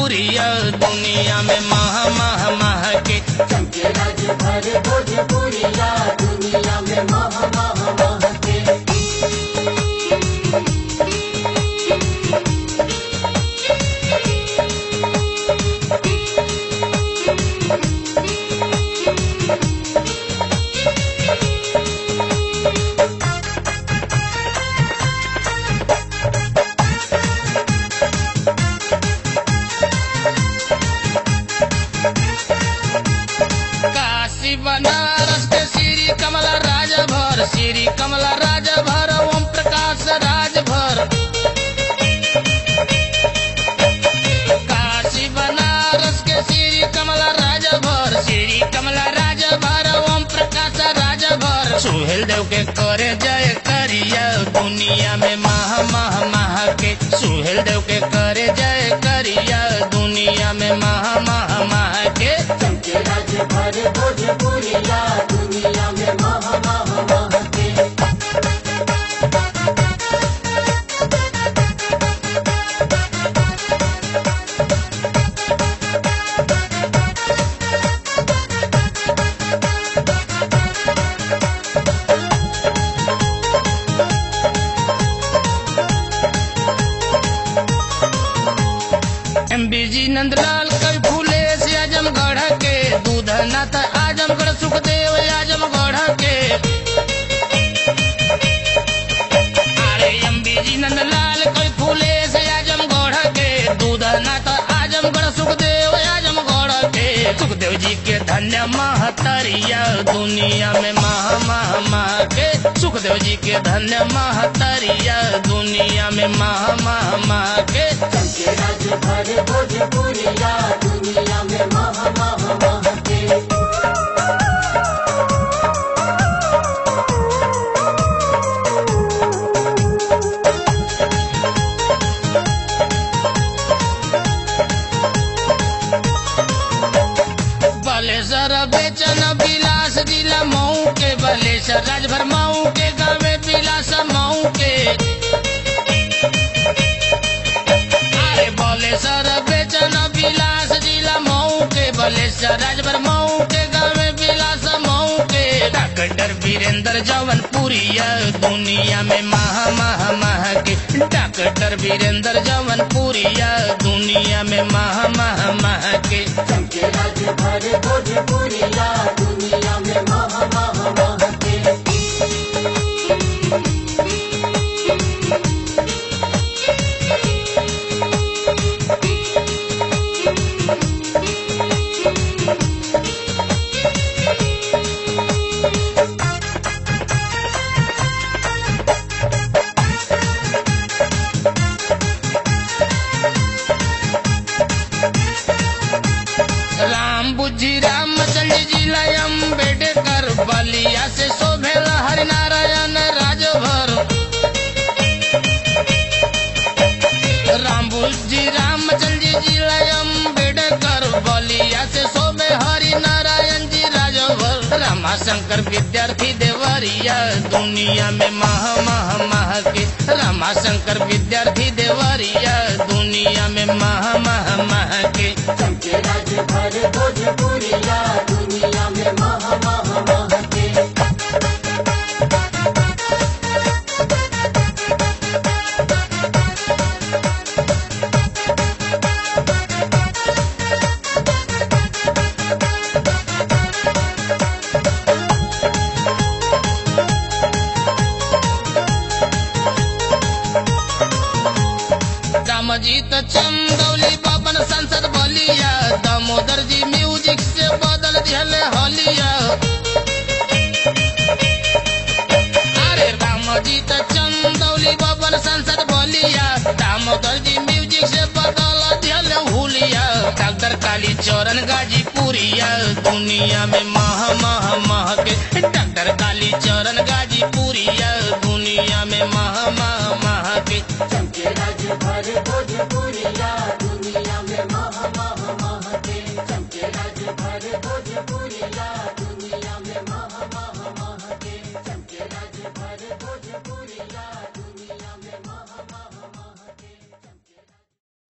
भोजपुरिया दुनिया में मह मह मह के। चमके राज भर भोजपुरिया दुनिया में मह मह मह के। काशी बनारस के श्री कमला राजा भर, श्री कमला राजा भर, ओम प्रकाश राज भर। काशी बनारस के श्री कमला राजा भर, श्री कमला राजा भर, ओम प्रकाश राजा भर। सुहेल देव के करे जय करिया दुनिया में मह मह मह के। सुहेल देव के करे जय करिया दुनिया में मह मह मह के। चमके राज भर भोजपुरिया दुनिया में मह मह मह के। एमबीजी नंदलाल कवि फूले से आजमगढ़ के, दूधनाथ आजमगढ़ सुखदेव आजमगढ़ के। अरे एमबीजी नंदलाल कवि फूले से आजमगढ़ के, दूधनाथ आजमगढ़ सुखदेव आजमगढ़ के। सुखदेव जी के धन्य महतरिया दुनिया में मह मह मह के। सुखदेव जी के धन्य महतरिया दुनिया में मह मह मह के। चमके राज भर भोजपुरिया दुनिया में मह मह मह के। बालेश्वर बेचन बिलास जिला मऊ के, बालेश्वर राजभर मऊ के, गावे बिलास मऊ के। अरे बालेश्वर बेचन बिलास जिला मऊ के, बालेश्वर राजभर मऊ के, गावे बिलास मऊ के। डॉक्टर वीरेंद्र जवनपुरिया दुनिया में मह मह मह के। डॉक्टर वीरेंद्र जवनपुरिया दुनिया में मह मह मह के। चमके राज भर भोजपुरिया दुनिया में मह मह मह के। राम बुद्धि रामचंद्र जिला अम्बेडकर, बलिया से शोभेला हरिनारायण राजभर। राम बुद्धि रामचंद्र जिला अम्बेडकर, बलिया से शोभे हरिनारायण जी राजभर। रामाशंकर विद्यार्थी देवरिया दुनिया में मह मह मह के। रामाशंकर विद्यार्थी देवरिया दुनिया में मह मह मह के। चमके राज भर भोजपुरिया